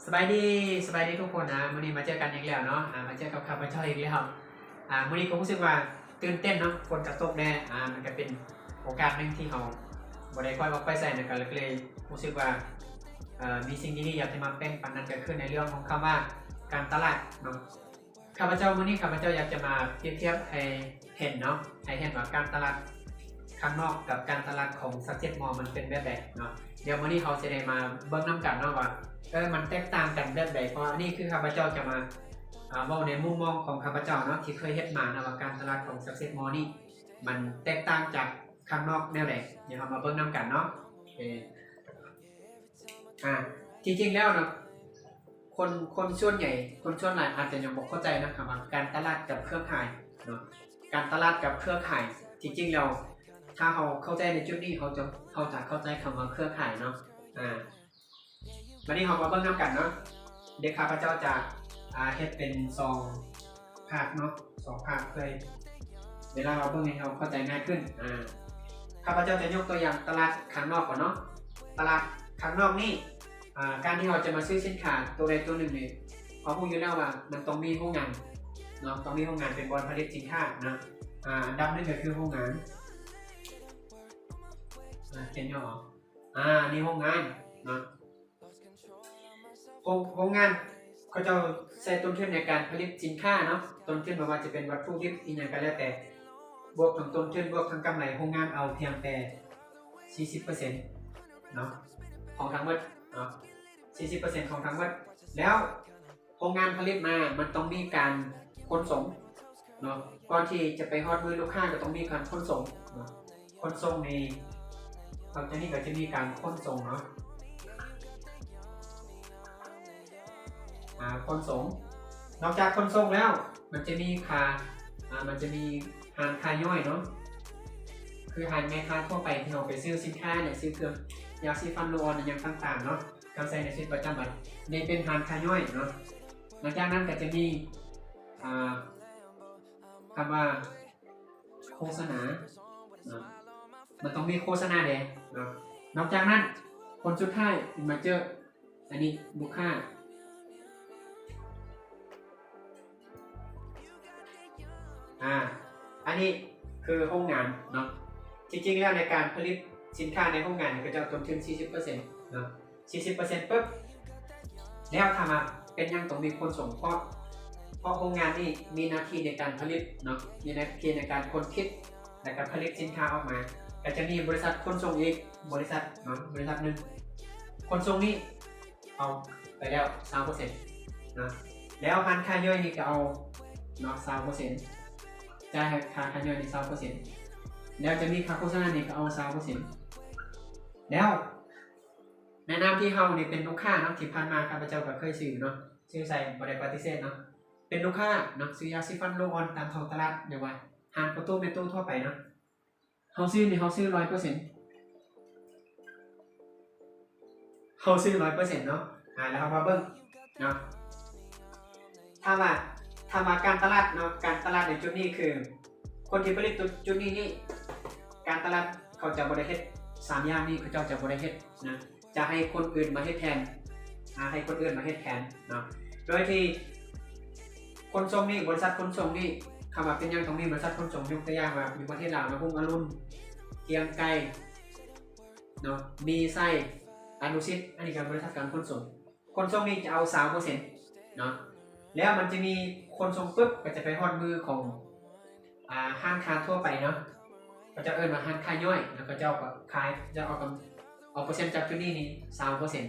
ສະບາຍດີ ສະບາຍດີທຸກຄົນ. ອາ ມື້ນີ້ມາເຈີກັນອີກແລ້ວເນາະ ອາ ມາເຈີກັບຂ້າພະເຈົ້າອີກແລ້ວ. ອາ ມື້ນີ້ກໍຮູ້ສຶກວ່າຕື່ນເຕັ້ນເນາະ ຝົນກໍຕົກແດ່ ອາ ມັນກໍເປັນໂອກາດໜຶ່ງທີ່ເຮົາບໍ່ໄດ້ຄ່ອຍອອກໄປໃສນະ ກໍເລີຍຮູ້ສຶກວ່າ ເອີ ມີສິ່ງດີໆຢາກຈະມາແບ່ງປັນ ນັ້ນກໍຄືໃນເລື່ອງຂອງຄຳວ່າການຕະຫຼາດເນາະ. ຂ້າພະເຈົ້າ ມື້ນີ້ຂ້າພະເຈົ້າຢາກຈະມາປຽບທຽບໃຫ້ເຫັນເນາະ ໃຫ້ເຫັນວ່າການຕະຫຼາດຂ້າງນອກກັບການຕະຫຼາດຂອງ Success Mall ມັນເປັນແບບໃດເນາະ. ດຽວມື້ນີ້ເຮົາຊິໄດ້ມາເບິ່ງນຳກັນເນາະວ່າ ເອີ ມັນແຕກຕ່າງກັນແບບໃດ. ເພາະວ່າອັນນີ້ຄືຂ້າພະເຈົ້າຈະມາ ອາ ເວົ້າໃນມຸມມອງຂອງຂ້າພະເຈົ້າເນາະ ທີ່ເຄີຍເຮັດມານະ ວ່າການຕະຫຼາດຂອງ Success Mall ນີ້ມັນແຕກຕ່າງຈາກຂ້າງນອກແນວໃດ. ດຽວເຮົາມາເບິ່ງນຳກັນເນາະ. ໂອເຄ ອາ ທີ່ຈິງແລ້ວເນາະ ຄົນ ຄົນສ່ວນໃຫຍ່ ຄົນສ່ວນຫຼາຍອາດຈະຍັງບໍ່ເຂົ້າໃຈນະ ຄຳວ່າການຕະຫຼາດກັບເຄືອຂ່າຍເນາະ ການຕະຫຼາດກັບເຄືອຂ່າຍ. ທີ່ຈິງແລ້ວ ຖ້າເຮົາເຂົ້າໃຈໃນຈຸດນີ້ ເຮົາຈະ ເຮົາຈະເຂົ້າໃຈຄຳວ່າເຄືອຂ່າຍເນາະ. ອາ ບັດນີ້ເຮົາມາເບິ່ງນຳກັນເນາະ. ດຽວຂ້າພະເຈົ້າຈະ ອາ ເຮັດເປັນສອງພາກເນາະ ສອງພາກ ເພື່ອເວລາເຮົາເບິ່ງໃຫ້ເຮົາເຂົ້າໃຈງ່າຍຂຶ້ນ. ອາ ຂ້າພະເຈົ້າຈະຍົກຕົວຢ່າງຕະຫຼາດຂ້າງນອກກ່ອນເນາະ. ຕະຫຼາດຂ້າງນອກນີ້ ອາ ການທີ່ເຮົາຈະມາຊື້ສິນຄ້າຕົວໃດຕົວໜຶ່ງນີ້ ເຮົາຮູ້ຢູ່ແລ້ວວ່າມັນຕ້ອງມີໂຮງງານເນາະ ຕ້ອງມີໂຮງງານເປັນບ່ອນຜະລິດສິນຄ້າເນາະ. ອາ ອັນດັບໜຶ່ງກໍຄືໂຮງງານ ອາ ຂຽນຫຍໍ້ ອາ ນີ້ໂຮງງານເນາະ. ໂຮງ ໂຮງງານເຂົາເຈົ້າໃຊ້ຕົ້ນທຶນໃນການຜະລິດສິນຄ້າເນາະ ຕົ້ນທຶນບໍ່ວ່າຈະເປັນວັດຖຸດິບອີ່ຫຍັງກໍແລ້ວແຕ່ ບວກທັງຕົ້ນທຶນ ບວກທັງກຳໄລ ໂຮງງານເອົາພຽງແຕ່ສີ່ສິບເປີເຊັນເນາະ ຂອງທັງໝົດເນາະ ສີ່ສິບເປີເຊັນຂອງທັງໝົດ. ແລ້ວໂຮງງານຜະລິດມາ ມັນຕ້ອງມີການຂົນສົ່ງເນາະ ກ່ອນທີ່ຈະໄປຮອດມືລູກຄ້າ ກໍຕ້ອງມີການຂົນສົ່ງເນາະ. ຂົນສົ່ງນີ້ ຫຼັງຈາກນີ້ກໍຈະມີການຂົນສົ່ງເນາະ ອາ ຂົນສົ່ງ. ນອກຈາກຂົນສົ່ງແລ້ວ ມັນຈະມີຄ່າ ອາ ມັນຈະມີຮ້ານຄ້າຍ່ອຍເນາະ ຄືຮ້ານແມ່ຄ້າທົ່ວໄປທີ່ເຮົາໄປຊື້ສິນຄ້າ ຫຼື ຊື້ເຄື່ອງ ຢາສີຟັນ ໂລອອນ ອີ່ຫຍັງຕ່າງໆເນາະ ເຄື່ອງໃຊ້ໃນຊີວິດປະຈຳວັນ ນີ້ເປັນຮ້ານຄ້າຍ່ອຍເນາະ. ຫຼັງຈາກນັ້ນກໍຈະມີ ອາ ຄຳວ່າ ໂຄສະນາເນາະ ມັນຕ້ອງມີໂຄສະນາແດ່ເນາະ. ນອກຈາກນັ້ນ ຜົນສຸດທ້າຍມາເຈີ ອັນນີ້ລູກຄ້າ ອາ ອັນນີ້ຄືໂຮງງານເນາະ. ທີ່ຈິງແລ້ວໃນການຜະລິດສິນຄ້າໃນໂຮງງານ ເຂົາເຈົ້າຕົ້ນທຶນສີ່ສິບເປີເຊັນເນາະ ສີ່ສິບເປີເຊັນປຶບ ແລ້ວຖາມວ່າເປັນຫຍັງຕ້ອງມີຂົນສົ່ງ? ເພາະ ເພາະໂຮງງານນີ້ມີໜ້າທີ່ໃນການຜະລິດເນາະ ມີໜ້າທີ່ໃນການຂົນພິດ ແລ້ວກໍຜະລິດສິນຄ້າອອກມາ ກໍຈະມີບໍລິສັດຂົນສົ່ງອີກບໍລິສັດເນາະ ບໍລິສັດໜຶ່ງ ຂົນສົ່ງນີ້ເອົາໄປແລ້ວຊາວເປີເຊັນເນາະ ແລ້ວຮ້ານຄ້າຍ່ອຍນີ້ກໍເອົາເນາະ ຊາວເປີເຊັນ ຈ່າຍໃຫ້ຮ້ານຄ້າຍ່ອຍນີ້ຊາວເປີເຊັນ ແລ້ວຈະມີຄ່າໂຄສະນານີ້ກໍເອົາຊາວເປີເຊັນ ແລ້ວ ໃນນາມທີ່ເຮົານີ້ເປັນລູກຄ້າເນາະ ທີ່ຜ່ານມາຂ້າພະເຈົ້າກໍເຄີຍຊື້ເນາະ ຊື້ໃສ່ບໍ່ໄດ້ປະຕິເສດເນາະ ເປັນລູກຄ້າເນາະ ຊື້ຢາສີຟັນ ໂລອອນ ຕາມທ້ອງຕະຫຼາດ ຫຼືວ່າຮ້ານພໍ່ຕູ້ແມ່ຕູ້ທົ່ວໄປເນາະ ເຮົາຊື້ນີ້ ເຮົາຊື້ຮ້ອຍເປີເຊັນ ເຮົາຊື້ຮ້ອຍເປີເຊັນເນາະ. ອາ ແລ້ວເຮົາມາເບິ່ງເນາະ ຖາມວ່າ ຖາມວ່າການຕະຫຼາດເນາະ ການຕະຫຼາດໃນຈຸດນີ້ຄື ຄົນທີ່ຜະລິດຈຸດນີ້ນີ້ ການຕະຫຼາດເຂົາຈະບໍ່ໄດ້ເຮັດ ສາມຢ່າງນີ້ເຂົາເຈົ້າຈະບໍ່ໄດ້ເຮັດນະ ຈະໃຫ້ຄົນອື່ນມາເຮັດແທນ ອາ ໃຫ້ຄົນອື່ນມາເຮັດແທນເນາະ ໂດຍທີ່ຂົນສົ່ງນີ້ ບໍລິສັດຂົນສົ່ງນີ້ ຄຳວ່າເປັນຫຍັງຕ້ອງມີບໍລິສັດຂົນສົ່ງ ຍົກຕົວຢ່າງວ່າຢູ່ປະເທດລາວເນາະ ຮຸ່ງອະລຸນ ກຽງໄກ ເນາະ ມີໄຊ ອະນຸສິດ ອັນນີ້ກໍບໍລິສັດການຂົນສົ່ງ ຂົນສົ່ງນີ້ຈະເອົາຊາວເປີເຊັນເນາະ ແລ້ວມັນຈະມີຂົນສົ່ງປຶບ ກໍຈະໄປຮອດມືຂອງ ອາ ຮ້ານຄ້າທົ່ວໄປເນາະ ເຂົາເຈົ້າເອີ້ນວ່າຮ້ານຄ້າຍ່ອຍເນາະ ເຂົາເຈົ້າກໍຂາຍ ເຂົາເຈົ້າເອົາກຳ ເອົາເປີເຊັນຈາກຈຸດນີ້ນີ້ຊາວເປີເຊັນ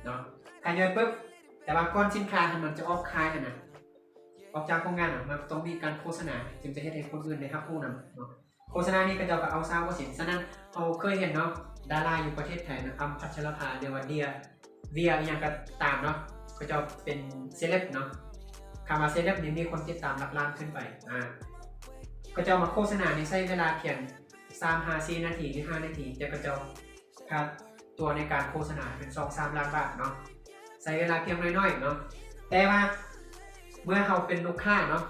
ເນາະ ຄ້າຍ່ອຍປຶບ ແຕ່ວ່າກ່ອນສິນຄ້າຫັ້ນມັນຈະອອກຂາຍຫັ້ນນະ ອອກຈາກໂຮງງານນະ ມັນຕ້ອງມີການໂຄສະນາ ຈຶ່ງຈະເຮັດໃຫ້ຄົນອື່ນໄດ້ຮັບຮູ້ນຳເນາະ. ໂຄສະນານີ້ເຂົາເຈົ້າກໍເອົາຊາວເປີເຊັນ ສະນັ້ນເຮົາເຄີຍເຫັນເນາະ ດາລາຢູ່ປະເທດໄທນະ ອຳ ພັດຊະລະພາ ຫຼືວ່າເດຍ ເວຍ ອີ່ຫຍັງກໍຕາມເນາະ ເຂົາເຈົ້າເປັນເຊເລັບເນາະ ຄຳວ່າເຊເລັບນີ້ມີຄົນຕິດຕາມຫຼັກລ້ານຂຶ້ນໄປ ອາ ເຂົາເຈົ້າມາໂຄສະນານີ້ໃຊ້ເວລາພຽງສາມຫາສີ່ນາທີ ຫຼື ຫ້ານາທີ ແຕ່ເຂົາເຈົ້າຄ່າຕົວໃນການໂຄສະນາເປັນສອງສາມລ້ານບາດເນາະ ໃຊ້ເວລາພຽງໜ້ອຍໆເນາະ ແຕ່ວ່າເມື່ອເຮົາເປັນລູກຄ້າເນາະ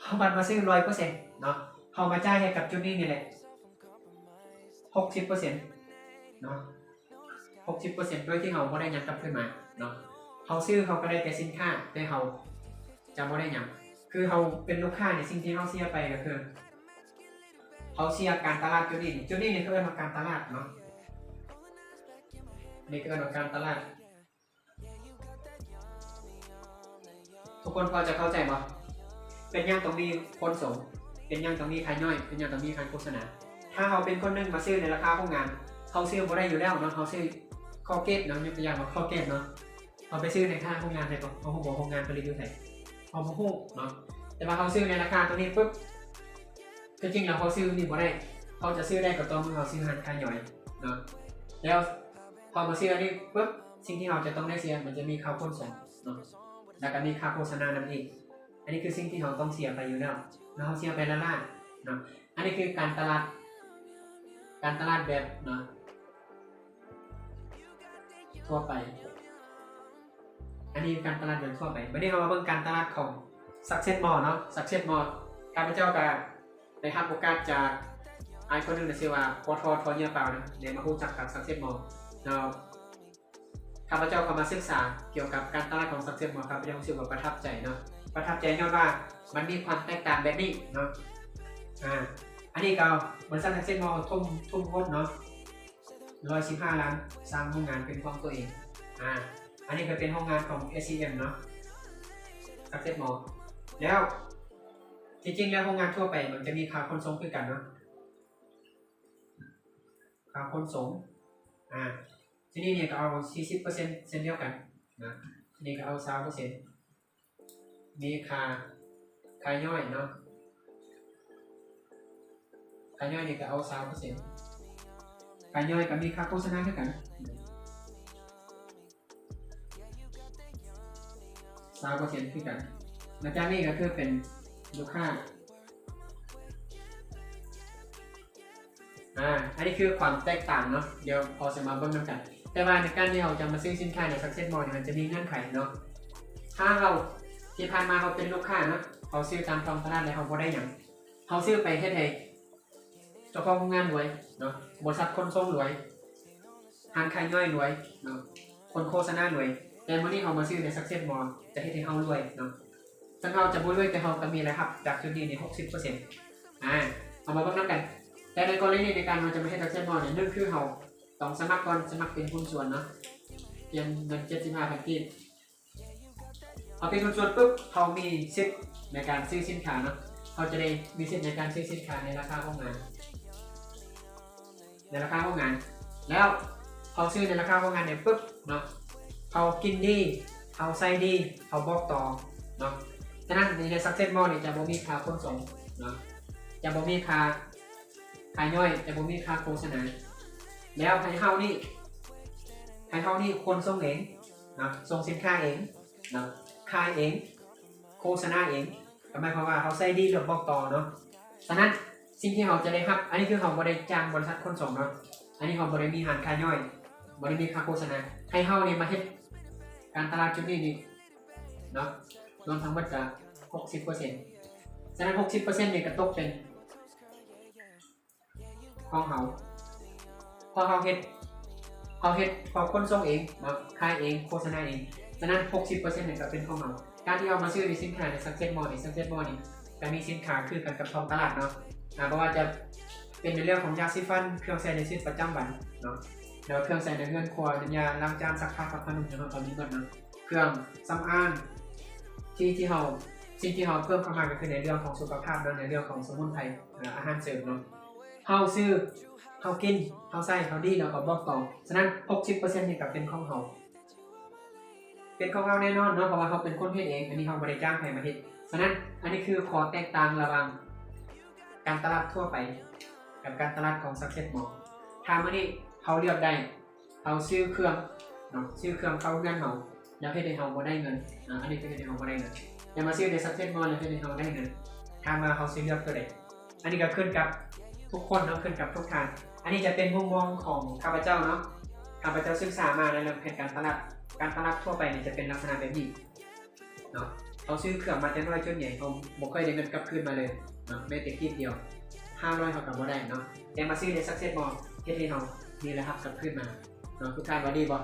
ເຮົາບັດມາຊື້ຮ້ອຍເປີເຊັນເນາະ ເຮົາມາຈ່າຍໃຫ້ກັບຈຸດນີ້ນີ້ແຫຼະຫົກສິບເປີເຊັນເນາະ ຫົກສິບເປີເຊັນ ໂດຍທີ່ເຮົາບໍ່ໄດ້ຫຍັງກັບຄືນມາເນາະ. ເຮົາຊື້ ເຮົາກໍໄດ້ແຕ່ສິນຄ້າ ແຕ່ເຮົາຈະບໍ່ໄດ້ຫຍັງ. ຄືເຮົາເປັນລູກຄ້ານີ້ ສິ່ງທີ່ເຮົາເສຍໄປກໍຄື ເຮົາເສຍການຕະຫຼາດຈຸດນີ້. ຈຸດນີ້ນີ້ເຂົາເອີ້ນວ່າການຕະຫຼາດເນາະ. ນີ້ເຂົາເອີ້ນວ່າການຕະຫຼາດ. ທຸກຄົນພໍຈະເຂົ້າໃຈບໍ່? ເປັນຫຍັງຕ້ອງມີຂົນສົ່ງ? ເປັນຫຍັງຕ້ອງມີຄ່າຍ່ອຍ? ເປັນຫຍັງຕ້ອງມີຄ່າໂຄສະນາ? ຖ້າເຮົາເປັນຄົນໜຶ່ງມາຊື້ໃນລາຄາໂຮງງານ, ເຮົາຊື້ບໍ່ໄດ້ຢູ່ແລ້ວເນາະ, ເຮົາຊື້ຄໍເກດເນາະ, ຍົກຕົວຢ່າງວ່າຄໍເກດເນາະ, ເຮົາໄປຊື້ໃນລາຄາໂຮງງານໄດ້ບໍ່? ເຮົາຮູ້ບໍ່ໂຮງງານຜະລິດຢູ່ໃສ? ເຮົາບໍ່ຮູ້ເນາະ. ແຕ່ວ່າເຮົາຊື້ໃນລາຄາຕົວນີ້ປຶບ, ທີ່ຈິງແລ້ວເຮົາຊື້ນີ້ບໍ່ໄດ້, ເຮົາຈະຊື້ໄດ້ກໍຕໍ່ເມື່ອເຮົາຊື້ຮ້ານຄ້າຍ່ອຍເນາະ. ແລ້ວ ພໍມາຊື້ອັນນີ້ປຶບ, ສິ່ງທີ່ເຮົາຈະຕ້ອງໄດ້ເສຍ ມັນຈະມີຄ່າຂົນສົ່ງເນາະ, ແລ້ວກໍມີຄ່າໂຄສະນານຳອີກ. ອັນນີ້ຄືສິ່ງທີ່ເຮົາຕ້ອງເສຍໄປຢູ່ແລ້ວ, ແລ້ວເຮົາເສຍໄປລ້າໆເນາະ. ອັນນີ້ຄືການຕະຫຼາດ, ການຕະຫຼາດແບບເນາະ ທົ່ວໄປ. ອັນນີ້ການຕະຫຼາດແບບທົ່ວໄປ. ບັດນີ້ເຮົາມາເບິ່ງການຕະຫຼາດຂອງ Success Mall ເນາະ, Success Mall. ຂ້າພະເຈົ້າກໍໄດ້ຮັບໂອກາດຈາກອ້າຍຄົນໜຶ່ງ ທີ່ຊື່ວ່າ ປທ ທໍເຫຍື່ອປາວນະ, ໄດ້ມາຮູ້ຈັກກັບ Success Mall ເນາະ. ຂ້າພະເຈົ້າເຂົ້າມາສຶກສາກ່ຽວກັບການຕະຫຼາດຂອງ Success Mall, ຂ້າພະເຈົ້າຮູ້ສຶກວ່າປະທັບໃຈເນາະ, ປະທັບໃຈຍ້ອນວ່າມັນມີຄວາມແຕກຕ່າງແບບນີ້ເນາະ. ອາ ອັນນີ້ກໍບໍລິສັດ Success Mall ທຸ່ມ ທຸ່ມງົບເນາະ ຮ້ອຍສິບຫ້າລ້ານ ສ້າງໂຮງງານເປັນຂອງຕົວເອງ. ອາ ອັນນີ້ກໍເປັນໂຮງງານຂອງ ເອສຊີເອັມ ເນາະ, Success Mall. ແລ້ວ ທີ່ຈິງແລ້ວໂຮງງານທົ່ວໄປມັນຈະມີຄ່າຂົນສົ່ງຄືກັນເນາະ, ຄ່າຂົນສົ່ງ. ອາ ທີນີ້ນີ້ກໍເອົາສີ່ສິບເປີເຊັນເຊັ່ນດຽວກັນນະ, ທີນີ້ກໍເອົາຊາວເປີເຊັນ. ມີຄ່າ ຄ່າຍ່ອຍເນາະ, ຄ່າຍ່ອຍນີ້ກໍເອົາຊາວເປີເຊັນ. ຄ່າຍ່ອຍກໍມີຄ່າໂຄສະນາຄືກັນ ຊາວເປີເຊັນຄືກັນ. ຫຼັງຈາກນີ້ກໍຄືເປັນລູກຄ້າ. ອາ ອັນນີ້ຄືຄວາມແຕກຕ່າງເນາະ, ດຽວເຮົາຈະມາເບິ່ງນຳກັນ. ແຕ່ວ່າໃນການທີ່ເຮົາຈະມາຊື້ສິນຄ້າໃນ Success Mall ນີ້ ມັນຈະມີເງື່ອນໄຂເນາະ. ຖ້າເຮົາ ທີ່ຜ່ານມາເຮົາເປັນລູກຄ້າເນາະ, ເຮົາຊື້ຕາມທ້ອງຕະຫຼາດແລ້ວເຮົາບໍ່ໄດ້ຫຍັງ, ເຮົາຊື້ໄປເຮັດໃຫ້ເຈົ້າຂອງໂຮງງານລວຍເນາະ, ບໍລິສັດຂົນສົ່ງລວຍ, ຮ້ານຄ້າຍ່ອຍລວຍເນາະ, ຄົນໂຄສະນາລວຍ. ແຕ່ມື້ນີ້ເຮົາມາຊື້ໃນ Success Mall ຈະເຮັດໃຫ້ເຮົາລວຍເນາະ. ເຖິງເຮົາຈະບໍ່ລວຍ ແຕ່ເຮົາກໍມີລາຍຮັບຈາກຈຸດນີ້ນີ້ ຫົກສິບເປີເຊັນ. ອາ ເຮົາມາເບິ່ງນຳກັນ. ແຕ່ໃນກໍລະນີໃນການເຮົາຈະມາເຮັດ Success Mall ນີ້ ໜຶ່ງຄືເຮົາຕ້ອງສະໝັກກ່ອນ, ສະໝັກເປັນຫຸ້ນສ່ວນເນາະ, ປ່ຽນເງິນເຈັດສິບຫ້າພັນກີບ. ເຮົາເປັນຫຸ້ນສ່ວນປຶບ ເຮົາມີສິດໃນການຊື້ສິນຄ້າເນາະ, ເຮົາຈະໄດ້ມີສິດໃນການຊື້ສິນຄ້າໃນລາຄາໂຮງງານ ໃນລາຄາໂຮງງານ. ແລ້ວເຮົາຊື້ໃນລາຄາໂຮງງານນີ້ປຶບເນາະ, ເຮົາກິນດີ ເຮົາໃຊ້ດີ ເຮົາບອກຕໍ່ເນາະ. ສະນັ້ນໃນ Success Mall ນີ້ຈະບໍ່ມີຄ່າຂົນສົ່ງເນາະ, ຈະບໍ່ມີຄ່າ ຄ່າຍ່ອຍ, ຈະບໍ່ມີຄ່າໂຄສະນາ. ແລ້ວໃຫ້ເຮົານີ້ ໃຫ້ເຮົານີ້ຂົນສົ່ງເອງເນາະ, ສົ່ງສິນຄ້າເອງເນາະ, ຂາຍເອງ, ໂຄສະນາເອງ, ກໍໝາຍຄວາມວ່າເຮົາໃຊ້ດີແລ້ວບອກຕໍ່ເນາະ. ສະນັ້ນ ສິ່ງທີ່ເຮົາຈະໄດ້ຮັບ, ອັນນີ້ຄືເຮົາບໍ່ໄດ້ຈ້າງບໍລິສັດຂົນສົ່ງເນາະ, ອັນນີ້ເຮົາບໍ່ໄດ້ມີຮ້ານຄ້າຍ່ອຍ, ບໍ່ໄດ້ມີຄ່າໂຄສະນາ. ໃຫ້ເຮົານີ້ມາເຮັດການຕະຫຼາດຈຸດນີ້ນີ້ເນາະ, ລວມທັງໝົດກໍຫົກສິບເປີເຊັນ. ສະນັ້ນ ຫົກສິບເປີເຊັນນີ້ກໍຕົກເປັນຂອງເຮົາ, ເພາະເຮົາເຮັດ ເຮົາເຮັດ ເຮົາຂົນສົ່ງເອງເນາະ, ຂາຍເອງ, ໂຄສະນາເອງ. ສະນັ້ນ ຫົກສິບເປີເຊັນນີ້ກໍເປັນຂອງເຮົາ. ການທີ່ເຮົາມາຊື້ໃນສິນຄ້າໃນ Success Mall ນີ້ Success Mall ນີ້ກໍມີສິນຄ້າຄືກັນກັບທ້ອງຕະຫຼາດເນາະ, ອາ ບໍ່ວ່າຈະເປັນໃນເລື່ອງຂອງຢາສີຟັນ, ເຄື່ອງໃຊ້ໃນຊີວິດປະຈຳວັນເນາະ, ແລ້ວເຄື່ອງໃຊ້ໃນເຮືອນຄົວ, ນ້ຳຢາລ້າງຈານ, ຊັກຜ້າ, ຜ້າຜ້ານຸ່ມ ເຮົາກໍມີໝົດເນາະ. ເຄື່ອງສຳອາງ ທີ່ ທີ່ເຮົາ ສິ່ງທີ່ເຮົາເພີ່ມເຂົ້າມາກໍຄືໃນເລື່ອງຂອງສຸຂະພາບເນາະ, ໃນເລື່ອງຂອງສະໝຸນໄພ ອາ ອາຫານເສີມເນາະ. ເຮົາຊື້ ເຮົາກິນ ເຮົາໃຊ້ ເຮົາດີ ເຮົາກໍບອກຕໍ່. ສະນັ້ນ ຫົກສິບເປີເຊັນນີ້ກໍເປັນຂອງເຮົາ ເປັນຂອງເຮົາແນ່ນອນເນາະ, ເພາະວ່າເຮົາເປັນຄົນເຮັດເອງ, ອັນນີ້ເຮົາບໍ່ໄດ້ຈ້າງໃຜມາເຮັດ. ສະນັ້ນ ອັນນີ້ຄືຂໍ້ແຕກຕ່າງລະຫວ່າງການຕະຫຼາດທົ່ວໄປກັບການຕະຫຼາດຂອງ Success Mall. ຖ້າມື້ນີ້ເຮົາເລືອກໄດ້ ເຮົາຊື້ເຄື່ອງເນາະ, ຊື້ເຄື່ອງເຂົ້າເຮືອນເຮົາ ແລ້ວເຮັດໃຫ້ເຮົາບໍ່ໄດ້ເງິນເນາະ, ອັນນີ້ຈະເຮັດໃຫ້ເຮົາບໍ່ໄດ້ເງິນ. ແຕ່ມາຊື້ໃນ Success Mall ແລ້ວເຮັດໃຫ້ເຮົາໄດ້ເງິນ. ຖາມວ່າເຮົາຊິເລືອກຕົວໃດ? ອັນນີ້ກໍຂຶ້ນກັບທຸກຄົນເນາະ, ຂຶ້ນກັບທຸກທ່ານ. ອັນນີ້ຈະເປັນມຸມມອງຂອງຂ້າພະເຈົ້າເນາະ, ຂ້າພະເຈົ້າສຶກສາມາໃນເລື່ອງແຜນການຕະຫຼາດ. ການຕະຫຼາດທົ່ວໄປນີ້ຈະເປັນລັກສະນະແບບນີ້ເນາະ, ເຮົາຊື້ເຄື່ອງມາແຕ່ນ້ອຍຈົນໃຫຍ່ ເຮົາບໍ່ຄ່ອຍໄດ້ເງິນກັບຄືນມາເລີຍເນາະ, ແມ້ແຕ່ກີບດຽວ ຫ້າຮ້ອຍເຮົາກໍບໍ່ໄດ້ເນາະ. ແຕ່ມາຊື້ໃນ Success Mall ເຮັດໃຫ້ເຮົາມີລາຍຮັບກັບຄືນມາ. ເນາະ ທຸກທ່ານວ່າດີບໍ່?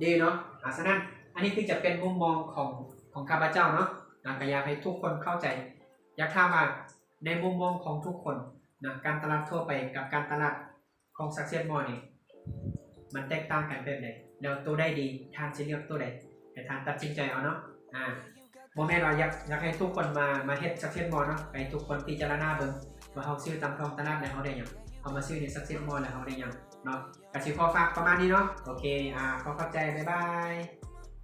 ດີເນາະ. ອາ ສະນັ້ນ ອັນນີ້ຄືຈະເປັນມຸມມອງຂອງ ຂອງຂ້າພະເຈົ້າເນາະ. ອາ ກໍຢາກໃຫ້ທຸກຄົນເຂົ້າໃຈ ຢາກຖາມວ່າ ໃນມຸມມອງຂອງທຸກຄົນນະ ການຕະຫຼາດທົ່ວໄປກັບການຕະຫຼາດຂອງ Success More ນີ້ ມັນແຕກຕ່າງກັນແບບໃດ? ແລ້ວໂຕໃດດີ? ທ່ານຊິເລືອກໂຕໃດ? ໃຫ້ທ່ານຕັດສິນໃຈເອົາເນາະ. ອາ ບໍ່ແມ່ນວ່າຢາກ ຢາກໃຫ້ທຸກຄົນມາ ມາເຮັດ Success More ເນາະ. ໃຫ້ທຸກຄົນພິຈາລະນາເບິ່ງວ່າເຮົາຊື້ຕາມທ້ອງຕະຫຼາດແລ້ວເຮົາໄດ້ຫຍັງ? ເຮົາມາຊື້ໃນ Success More ແລ້ວເຮົາໄດ້ຫຍັງເນາະ? ກໍຊິຂໍຝາກປະມານນີ້ເນາະ. ໂອເຄ ອາ ຂໍຂອບໃຈ ບາຍບາຍ.